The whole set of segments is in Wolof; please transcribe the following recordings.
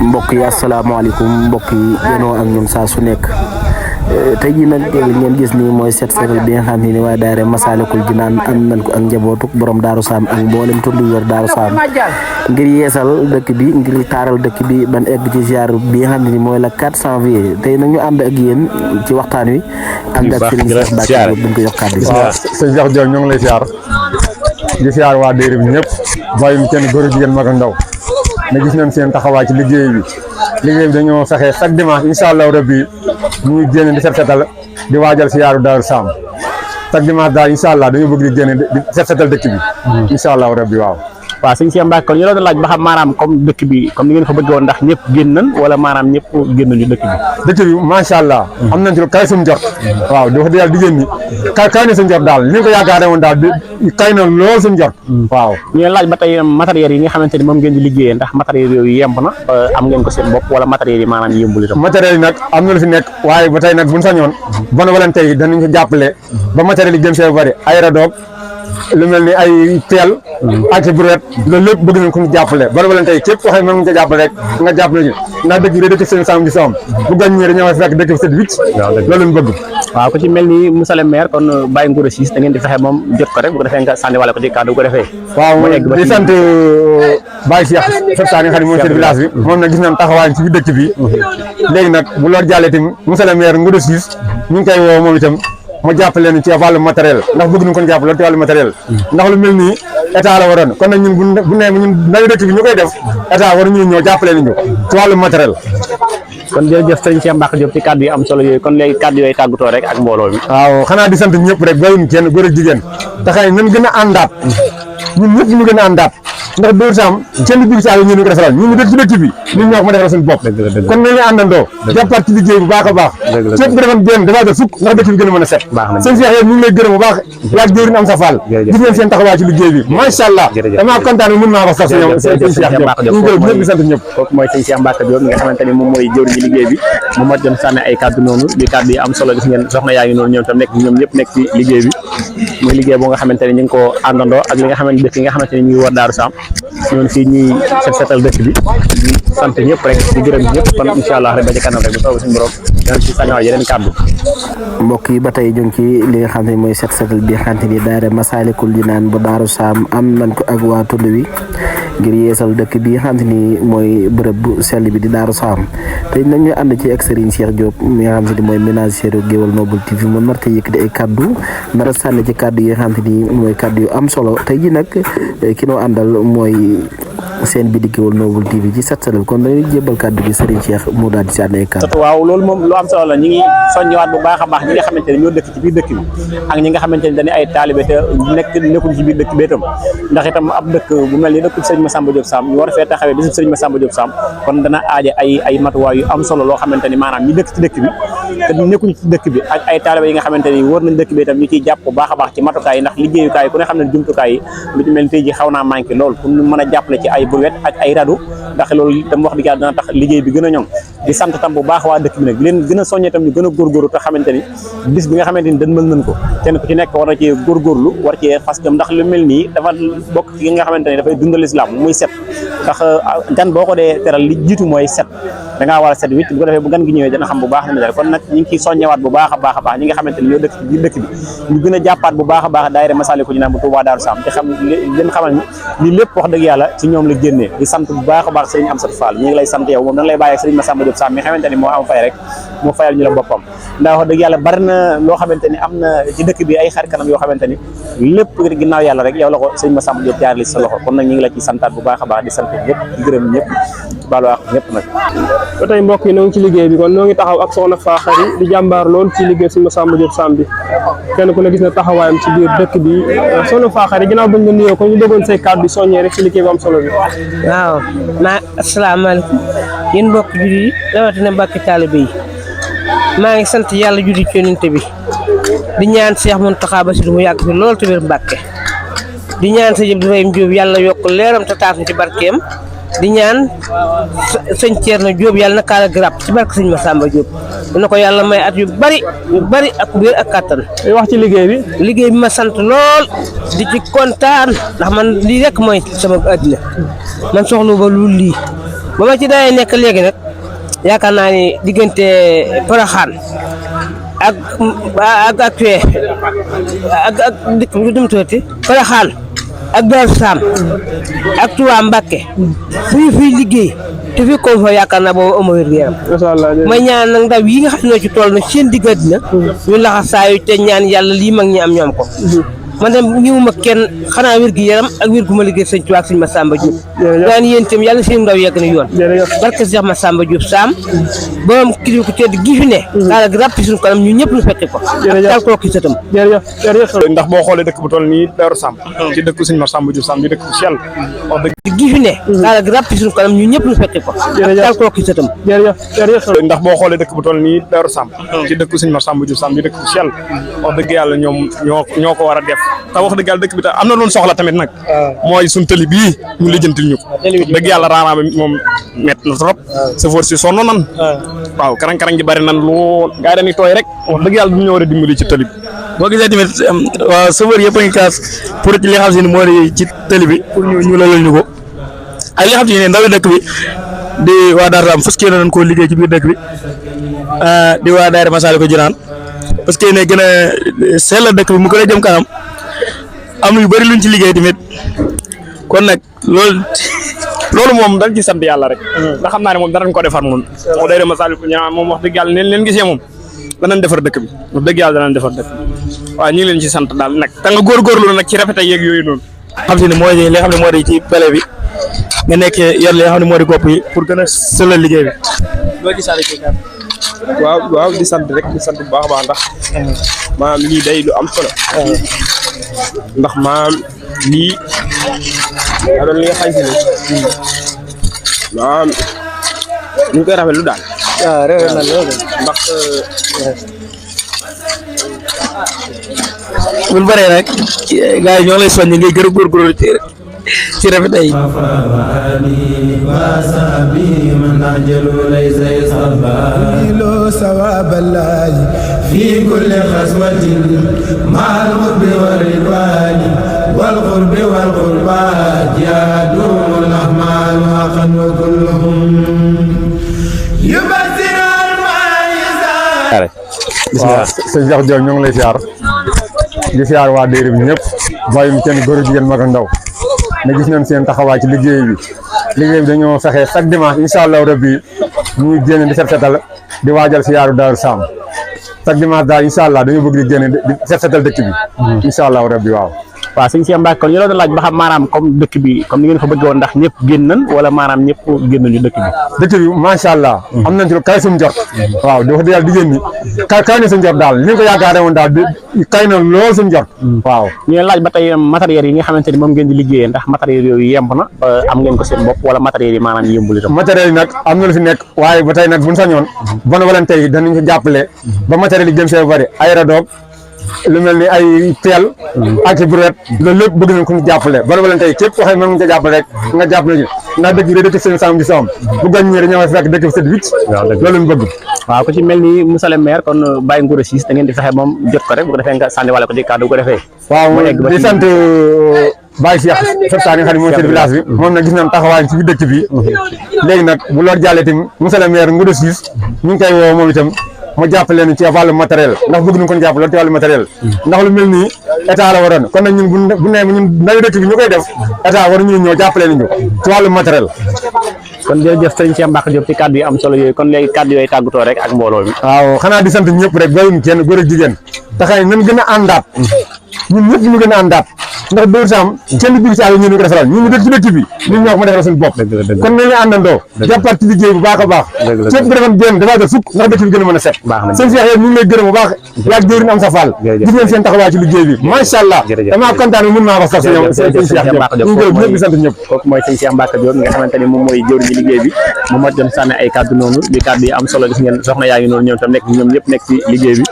mbokk yi asalaamaaleykum mbokk yi yéenoo ak ñun saa su nekk tey jii nag ngeen gis ni mooy set setal bi nga xam ne waa daayira Masaalikul Jinaan am nañ ko ak njabootu borom Daaru Saam ak mboolem tund wër Daaru Saam ngir yeesal dëkk bi ngir taaral dëkk bi ban egg ci ziar bi nga xam ne mooy la 4 janvier tey nag ñu ànd ak yéen ci waxtaan wi ànd ak Serigne Cheikh Mbacke Diop buñ ko jox kàddu gi. waaw sëñ Cheikh Diop ñoo ngi lay ziar di ziar waa daayira bi ñëpp bàyyi kenn góor jigéen mag ak ndaw ne gis nañ seen taxawaay ci liggéey bi dañoo saxee chaque dimanche incha allah rabbi ñu ngi génne di set setal di waajal siyaaru Daaru Saam chaque dimanche daal incha allah dañoo bëgg di génne di set setal dëkk bi incha allah rabbi waaw sëñ Cheikh Mbacke kon ñu doon laaj ba xam maanaam comme dëkk bi comme ni ngeen ko bëggee woon ndax ñëpp génn nañ wala maanaam ñëpp génn nañu dëkk bi macha allah am nañ ci lu kay suñu jot waaw di wax dëgg yàlla jigéen ñi kay na suñu jot daal ni ko yaakaare woon daal kay na lool suñu jot waaw ñu laaj ba tey matériels yi nga xamante ni moom ngeen di liggéeyee ndax matériels yooyu yemb na am ngeen ko seen bopp wala matériels yi maanaam yembul itam matériels yi nag am na lu fi nekk waaye ba tey nag buñ sañoon bon wala tey danañ ko jàppale ba matériels yi gën see bari ay radoog lu mel ni ay teel ak ci brouette loolu lépp bëgg nañ ko ñu jàppale bari wala tey képp koo xam ne mën nga jàppale rek nga jàppale ñu ndax dëkk bi dëkk seen sam gi soom bu gañ ñëwee dañoo fekk dëkk bi set wicc loolu lañ bëgg waaw ku ci mel ni monsieur le maire kon Baye Ngoura Ciss da ngeen di fexe moom jot ko rek bu ko defee nga sànni wala ko ci kàddu bu ko defee waaw di sant Baye Cheikh Feptaan nga xam ne mooy chef village bi moom nag gis nañ taxawaay ci biir dëkk bi léegi nag bu loolu jàllee tamit monsieur le maire Ngoura Ciss ñu ngi koy woo moom itam mu jàppale leen ci wàllu matériel ndax bëgg nañ ko jàppale ci wàllu matériel ndax lu mel nii état la waroon kon nag ñun bu nee ñun ndawi dëkk bi ñu koy def état war ñu ñëw jàppale nañu ci wàllu matériel kon jërëjëf sëñ Cheikh Mbacke Diop ci kàddu yi am solo yooyu kon léegi kàddu yooyu tàggatoo rek ak mbooloo mi waaw xanaa di sant ñëpp rek bàyyiwuñ kenn góor ak jigéen te xëy nañ gën a àndaat ñun ñëpp ñu gën a àndaat ndax Daaru Saam kenn biir saa yi ñu ko defaral ñun ñu dëkk ci dëkk bi ñun ñoo ko ma defaral suñu bopp kon nañ la àndandoo jàppaat ci liggéey bu baax a baax képp bu defoon benn dafaa def fukk ndax dëkk bi gën a mën a set sëñ Cheikh yéen ñu ngi lay gërëm bu baax yaag jëwriñ am sa fall gis ngeen seen taxawaay ci liggéey bi macha allah damaa kontaan mën naa wax sax sëñ Cheikh ñu ngi gërëm ñëpp di sant ñëpp kooku mooy sëñ Cheikh Mbacke Diop nga xamante ni moom mooy jëwriñ ci liggéey bi mu mat doon sànni ay kàddu noonu di kàddu yi am solo gis ngeen soxna yaa ngi noonu ñoom tam nekk ñoom ñëpp nekk ci liggéey bi muy liggéey boo nga xamante ni ñu ngi ko àndandoo ak li nga xamante dëkk yi nga xamante ni ñu ngi war Daaru Saam ñoon fii ñuy set setal dëkk bi di sant ñëpp rek di gërëm ñëpp kon incha allah rek ba ci kanam rek bu soobee suñu borom dinañ ci sànniwaat yeneen kàddu mbokk yi ba tey ñu ngi ci li nga xam ne mooy set setal bi nga xam ne daayira Masaalikul Jinaan bu Daaru Saam am nañ ko ak waa tund wi ngir yeesal dëkk bi nga xam ne mooy bërëb bu sell bi di Daaru Saam tey nag ñu ànd ci ak Serigne Cheikh Diop mi nga xam ne mooy ménagère Géwal Noble TV moom nar koy yëkkati ay kaddu nar a sànni ci kaddu yi nga xam ne mooy kaddu yu am solo tey ji nag ki noo àndal mooy seen bi di Géwal Noble TV ci set setal kon dañuy jébbal kaddu gi Serigne Cheikh mu daal di sànni ay kaddu. waaw loolu moom lu am solo la ñu ngi soññewaat bu baax a baax ñi nga xamante ne ñoo dëkk ci biir dëkk bi ak ñi nga xamante ne dañuy ay taalibe te nekkuñ ci biir dëkk bi itam ndax itam ab dëkk bu mel ni dëkk Serigne Massamba Diop Sam ñu war a fee taxawee bisub Serigne Massamba Diop Sam kon dana aaje ay matuwaay yu am solo loo xamante ni maanaam ñi dëkk ci dëkk bi te nekkuñ ci dëkk bi ak ay taalibe yi nga xamante ni wër nañ dëkk bi itam ñu ciy jàpp bu baax a baax ci matukaay yi ndax liggéeyukaay yi ku ne xam ne jumtukaay yi lu ci mel ni tey ji xaw naa manqué lool pour ñu mën a jàppale ci ay brouette ak ay rado ndax loolu itam wax dëgg yàlla dana tax liggéey bi gën a ñoŋ di sant tam bu baax waa dëkk bi nag di leen gën a soññee tam ñu gën a góorgóorlu te xamante ni bis bi nga xamante ni dañ mën nañ ko kenn ku ci nekk war na ci góorgóorlu war ci fas jom ndax lu mel nii dafa bokk ci nga xamante ni dafay dundal islam muy set ndax gan boo ko dee teral li jiitu mooy set da ngaa war a set wicc bu ko defee bu gan gi ñëwee dana xam bu baax na kon nag ñu ngi ciy soññewaat bu baax a baax a baax ñi nga xamante ni ñoo dëkk ci biir dëkk bi ñu gën a jàppaat bu baax a baax daayira Masaalikul Jinaan bu Touba Daaru Saam te xam leen xamal ni lii lépp wax dëgg yàlla ci ñoom la génnee di sant bu baax a baax Serigne Amsatou Fall ñu ngi lay sant yow moom dañ lay bàyyi ak Serigne Massamba Diop Sam mi xamante ni moo am fay rek moo fayal ñu la boppam ndax wax dëgg yàlla bari na loo xamante ni am na ci dëkk bi ay xar kanam yoo xamante ni lépp ginnaaw yàlla rek yow la ko Serigne Massamba Diop jaarale sa loxo kon nag ñu ngi la ci santaat bu baax a baax di sant ñëpp di gërëm ñëpp baalu wax ñëpp nag ba tey mbokk yi noo ngi ci liggéey bi kon noo ngi taxaw ak soxna Faxari di jàmbaar lool ci liggéey Serigne Massamba Diop Sam bi kenn ku ne gis na taxawaayam ci biir dëkk bi soxna Faxari ginnaaw bañ nga nuyoo ko ñu déggoon say kàddu soññee rek ci liggéey bu am solo bi waaw asalaamaaleykum yéen mbokk jullit yi rawatina mbokki taalibe yi maa ngi sant yàlla julli ci Yonent bi di ñaan Cheikh Mountakha Bassirou mu yàgg fi lool te wér Mbàkke di ñaan sëñ Ibrahima Diop yàlla yokk leeram te taas ci barkeem di ñaan sëñ Thierno Diop yàlla na kaala garab ci barke sëñ Massamba Diop dina ko yàlla may at yu bari ak wér ak kàttan. wax ci liggéey bi. liggéey bi ma sant lool di ci kontaan ndax man lii rek mooy sama àddina man soxla ba lu lii ba ma ci daay nekk léegi nag yaakaar naa ni diggante Porokhane ak dëkk bi dum tuuti Porokhane ak Darou Sam ak Touba Mbacké fu ñu fiy liggéey te fi ko fa yaakaar naa boobu amoo wér-gu-yaram may ñaan nag ndaw yi nga xam ne ñoo ci toll nag seen digg dina ñu laxa saayu te ñaan yàlla lii mag ñi am ñoom ko man dem ñëwuma kenn xanaa wér-gu-yaram ak wér gu ma liggéey sëñ Tuubaa ak sëñ Massamba Diop daan yéen itam yàlla seen ndaw yegg na yoon barke Cheikh Massamba Diop Sam borom kilifa ku tedd gi fi ne daal ak ràppi suñu kanam ñu ñëpp ñu fekke ko ak koo ki sëtam ndax boo xoolee dëkk bu toll nii Darou Sam ci dëkk sëñ Massamba Diop Sam di dëkk bu sell wax dëgg gi fi ne daal ak ràppi suñu kanam ñu ñëpp ñu fekke ko ak koo ki sëtam ndax boo xoolee dëkk bu toll nii Darou Sam ci dëkk sëñ Massamba Diop Sam di dëkk bu sell wax dëgg yàlla ñoom ñoo ko war a def te wax dëgg yàlla dëkk bi am na loolu soxla tamit nag mooy suñ tëli bii ñu lijjantil ñu ko dëgg yàlla raaraam moom métti na trop sëfoor si sonn nan waaw karang-karang ji bari nan lool gaa yi dañuy tooy rek wax dëgg yàlla du ñu war a dimbali ci tëli bi boo gisee tamit waaw sëfoor yëpp a ngi kaas pour ci li xam si ne moo di ci tëli bi pour ñu lalal ñu ko ak li xam si ne ndawi dëkk bi di waa Darou Sam fas yéene nañ koo liggéey ci biir dëkk bi di waa daayira Massalikul Jinaan parce que ne gën a seetla dëkk bi mu gën a jëm kanam am yu bëri luñ ci liggéey tamit kon nag loolu moom dañ ci sant yàlla rek ndax xam naa ne moom danañ ko defar moom moo day Massalikul Jinaan moom wax dëgg yàlla neen leen gisee moom danañ defar dëkk bi wax dëgg yàlla danañ defar dëkk bi waaw ñu ngi leen ci sant daal nag te nga góorgóorlu nag ci rafet yeeg yooyu noonu xam si ne mooy li nga xam ne moo di ci pele bi nga nekk yor li nga xam ne moo di gopp yi pour gën a sëlal liggéey bi loo ci sànni ci waaw di sant rek di sant bu baax a baax ndax maanaam lii day lu am solo ndax maanaam lii daa doon li nga xay si ne maanaam ñu ngi koy rafetlu daal ndax buñ bëree nag gars yi ñoo lay soññ ngay gën a góorgóorlu ci rafet ay ثواب الله في كل خصوة مع الحب والرضوان والقرب والقربات يدوم الأحمال حقا وكلهم يبصر المعيزات. waaw sëñ Cheikh Diop ñoo ngi lay siyaar di siyaar waa déer bi ñëpp bàyyum kenn góor a jigéen mag ak ndaw ne gis nañ seen taxawaay ci liggéey bi dañoo fexe chaque dimanche incha allah rabbi ñuy génn di setal di waajal siyaaru Darou Sam chaque dimanche daal incha allah dañoo bëgg di génn di setal dëkk bi incha allah rabbi waaw sëñ Cheikh Mbacke kon ñu doon laaj ba xam maanaam comme dëkk bi comme ni ngeen ko bëggee woon ndax ñëpp génn nañ wala maanaam ñëpp génn nañu dëkk bi macha allah am nañ ci lu kay suñu jot waaw di wax dëgg yàlla jigéen ñi kay na suñu jot daal ni ko yaakaare woon daal kay na lool suñu jot waaw ñu leen laaj ba tey matériels yi nga xamante ni moom ngeen di liggéeyee ndax matériels yooyu yemb na am ngeen ko seen bopp wala matériels yi maanaam yembul itam matériels yi nag am na lu fi nekk waaye ba tey nag buñ sañoon bon wala tey danañ ko jàppale ba matériels yi gën see bari ay radoog lu mel ni ay teel ak ci brouette loolu lépp bëgg nañ ko ñu jàppale bala wala tey képp koo xam ne mën nga jàppale rek nga jàppale ñu ndax dëkk bi dëkk seen Sam di Sam bu gañ ñëwee dañoo fekk dëkk bi set wicc loolu lañ bëgg waaw ku ci mel ni monsieur le maire kon Baye Ngoura Ciss da ngeen di fexe moom jot ko rek bu ko defee nga sànni wala ko ci kàddu bu ko defee waaw di sant Baye Cheikh Feptaan yi nga xam ne mooy chef de village bi moom nag gis nañ taxawaay ci biir dëkk bi léegi nag bu loolu jàllee tamit monsieur le maire Ngoura Ciss ñu ngi koy woo moom itam mu jàppale leen ci wàllu matériel ndax bëgg nañ ko jàppale ci wàllu matériel ndax lu mel nii état la waroon kon nag ñun bu nee ñun ndawi dëkk bi ñu koy def état war ñu ñëw jàppale nañu ci wàllu matériel kon jërëjëf sëñ Cheikh Mbacke Diop ci kàddu yi am solo yooyu kon léegi kàddu yooyu tàggatoo rek ak mbooloo mi waaw xanaa di sant ñëpp rek bàyyiwuñ kenn góor ak jigéen taxay nan gën a àndaat ñun ñëpp ñu gën a àndaat ndax Darou Sam kenn bi ci àll ñu ko defaral ñun ñu dëkk ci dëkk bi ñun ñoo ko ma defaral suñu bopp kon nañu àndandoo jàppaat ci liggéey bu baax a baax képp bu defoon benn dafa fukk ndax dëkk bi gën a mën a set seen Cheikh yow ñu ngi lay gërëm bu baax yaag jëwriñ am sa fall gis ngeen seen taxawaay ci liggéey bi macha allah damaa kontaan mën naa wax sax ñoom sëñ Cheikh Diop ñu gërëm ñëpp di sant ñëpp kooku mooy sëñ Cheikh Mbacke Diop nga xamante ni moom mooy jëwriñ ci liggéey bi moom moo doon sànni ay kàddu noonu di kàddu yi am solo gis ngeen soxna yaa ngi noonu ñoom tam nekk ñoom ñëpp nekk ci liggéey bi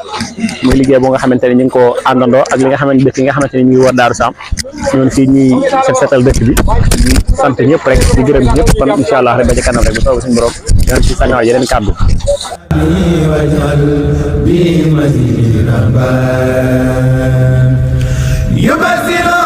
muy liggéey boo nga xamante ni ñu ngi ko àndandoo ak li nga xamante dëkk yi nga xamante ni ñu ngi war Darou Sam ñoon fii ñuy setal dëkk bi di sant ñëpp rek di gërëm ñëpp kon incha allah rek ba ci kanam rek bu soobee suñu borom dinañ ci sànniwaat yeneen kàddu يبصر